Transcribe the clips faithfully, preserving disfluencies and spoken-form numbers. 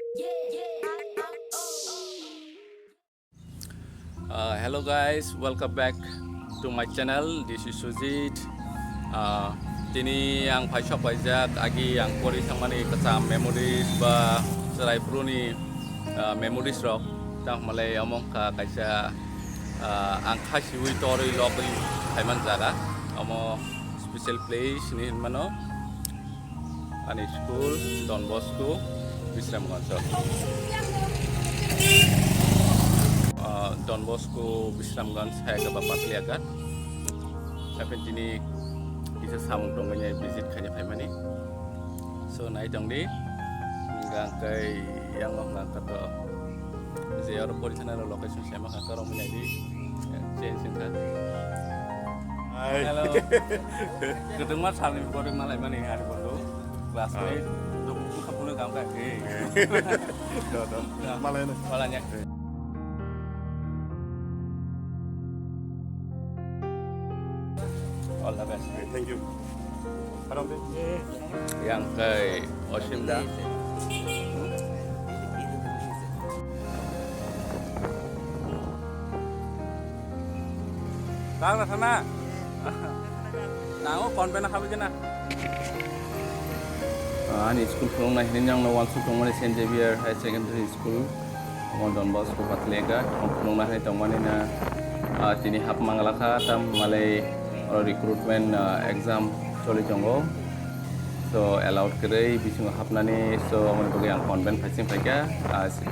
Uh, hello guys, welcome back to my channel. This is Sujit. Uh, tini ang phaisok paijak agi ang pori thangmani kwcham memories ba chwrai phuruni, uh, memories rok. Tang malai omo wngkha kaisa, uh, ang khasiwi torwi logwi phaiman jaga. Omo special place ni hinmano. Ani school Don Bosco, Bisramganj. Ah, Don Bosco, Bisramganj, hai khe ba Patliagat. Tapi tini kisa samung tongmani visit khaina phaimani. So, nai tongdi, hingkha khe yang nok nangkha to. Je oro pori thana location sema kha, karo mwnai di. Change wngkha. Hai. Hello. Kwtwngma salni body malai mani hari bondo. Class Ah. eight. Dok buka puno kam ka ke. Do, do. Ya. Malai na. Malai nya. All the best. Thank you. Yang kai Osimda. Tang na sana. Nango konben habi jena. Ani school phunuknai hini yang no wansuk tongmani Saint Xavier Higher Secondary School. Omo Don Bosco Patliagat, omo phunukna hai tongmani na, ah, tini hap mangala kha, tam malai oro recruitment, ah, exam choli tongo. So, allowed kwrwi bisingo hapnani, so, omoni bagwi ang convent phaising phaikha, ah, si-,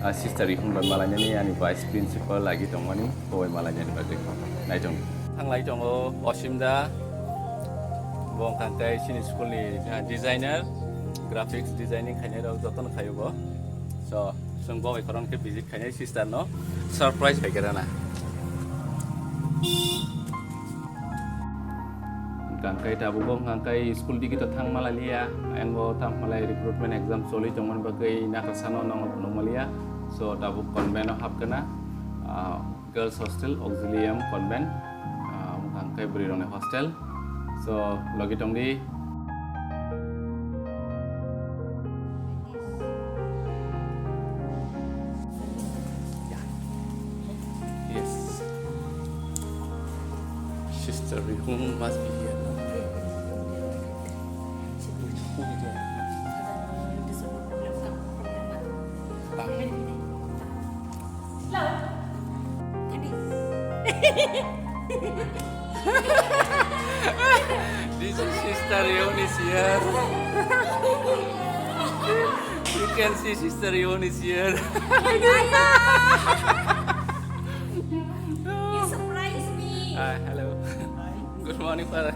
ah, sister Rihun bai malainani ani vice principal agi tongmani, bo bai malainani bagwi naitongo. Thanglai tongo Osim da, bo wngkha tei chini school ni, ah, designer, graphics designing khainai rok jotono khaio bo. So, chwng bo bai koron khe visit khainai sister no surprise bai khe rana. Hwnkha khe tabuk bo hwnkha khe school digi to thang mala liya, and bo thang malai recruitment exam choli tongmani bagwi nakha sano nangno phunuk maliya. So, tabuk convent o hapkhe na, ah, Girls Hostel, Auxilium Convent, ah, hwnkha khe bwrwi rokni hostel. So, logi tongdi. Yes. Sister Rihun must be here, no? Who is there? Ah. Hello. This is Sister Rihun is here. You can see Sister Rihun is here. You surprise me. Ah, hello. Good morning, Father.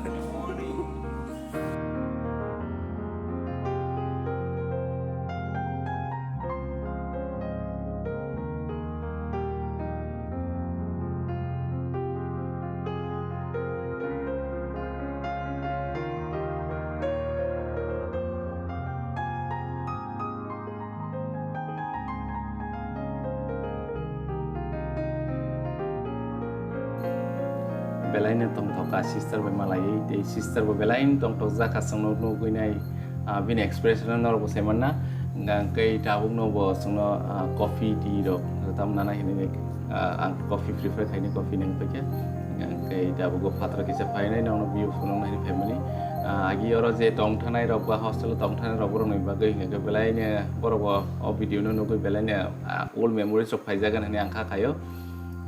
Belaino tongthok kha sister bai malaiwi, tei sister bo belaino tongthok jak kha, chwngno nugwi nai, ah, bini expression no norok bo sai manna. Hwnkhe tabukno bo chwngno, ah, coffee, tea rok tam nana hinwi, ah, ang coffee prefer khaini, coffee nang paikha. Hwnkhe tabuk bo phataro kisa phainai, nokno view phunukna hinwi phaimani. Ah, agi oro je tongthanai rok ba hostel o tongthanai rok borokni bagwi hwnkhe belaino borok bo o video no nugwi belaino, ah, old memories rok phaijagan hinwi ang kha khaio.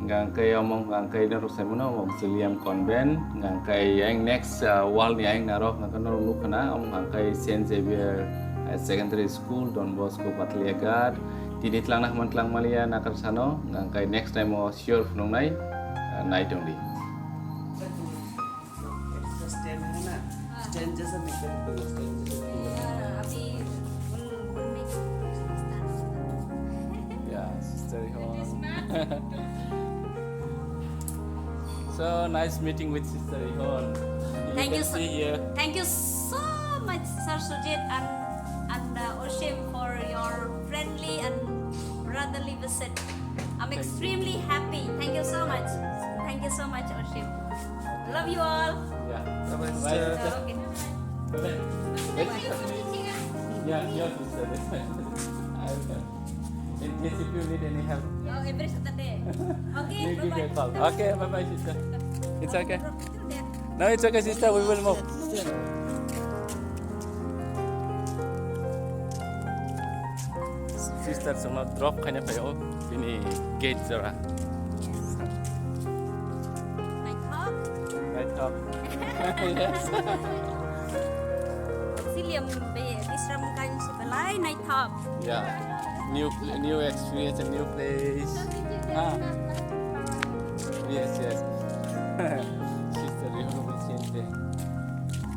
Hwnkhe omo hwnkhe norok sai mano omo Auxilium Convent. Hwnkhe yang next, ah, wall ni ayang narok hwnkhe norok nukha na, omo hwnkhe Saint Xavier, ah, Secondary School, Don Bosco, Patliagat. Tini tlangna hwnman tlang maliya nakar sano, hwnkhe next time o sure phunuknai, ah, nai tongdi. Extra stand है ना? हाँ। Stand जैसा नहीं करते, stand जैसा नहीं करते। यार, अभी उन, उनमें Yeah, Sister Rihun. So nice meeting with Sister Rihun. Thank you so, thank you so much, Sir Sujit and, and, uh, Oshim, for your friendly and brotherly visit. I'm extremely happy. Thank you so much. Thank you so much, Oshim. Love you all. Yeah. Bye-bye, sister. Okay. Bye-bye. Yeah, your sister. That's my sister. I will help. In case if you need any help, Oh, every Saturday. Okay, you give me a bye-bye. Call. Okay, bye bye, sister. It's okay. No, it's okay, sister. We will move. Sister, sono drop khaina phaio bini gate jora. Naithok. Naithok. Yes. Auxilium be Visram Ganj belai naithok. Yeah. New pl- new experience and new place. Ah. Yes, yes. Sister, you will change there.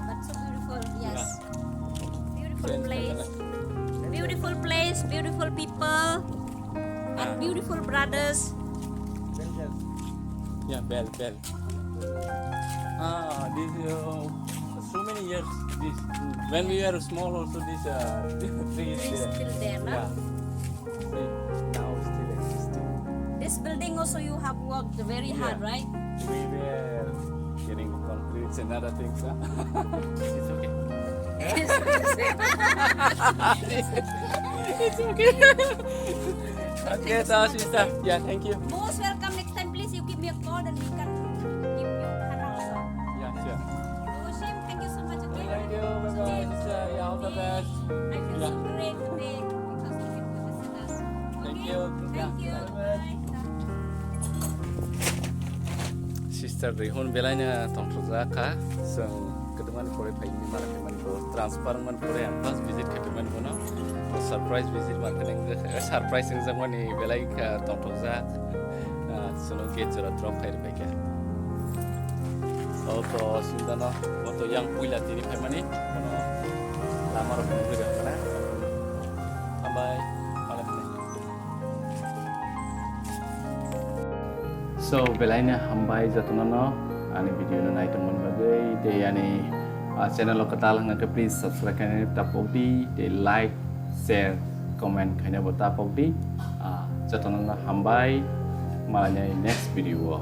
But so beautiful, yes. Yeah. Beautiful Friends, place. friends. Beautiful place, beautiful people, Ah. and beautiful brothers. Yeah, bell, bell. Ah, this uh, so many years. This when we were small, also this uh, tree is It's there. Still there, no? Yeah. See, now still existing. This building also you have worked very hard, Yeah. Right? We were getting concrete and other things. Huh? It's okay. It's okay. Okay, so sister. Yeah, thank you. Most welcome. Next time, please you give me a call, then we can give you khana also. Yeah, sure. Oshim, thank you so much. Okay. Thank you. Bye bye, sister. Yeah, all the best. I feel Yeah. So great today because of you visit us. Thank Okay? you. Thank you. Yeah, Bye. Sister Rihun belaina tongthokjak kha. Chwng kwdwmani pore phaimani mara phaimani bo transfer wngmani pore ang first visit khe phaimani bono. Surprise visit mani khe nang surprise wngjakmani belai kha tongthokjak. Ah, chwngno gate jora drop khai rwbaikha. O to sindano o to yang puila tini phaimani bono lama rok nugwi rwkha na. Hambai. Malai phai. So, belaina hambai jotono ani video no naitung man bagwi tei ani ah, channel o kwtal hwnkha khe please subscribe khaina tapok di tei like, share, comment khaina bo tapok di. Ah, jotono hambai, malai next video o.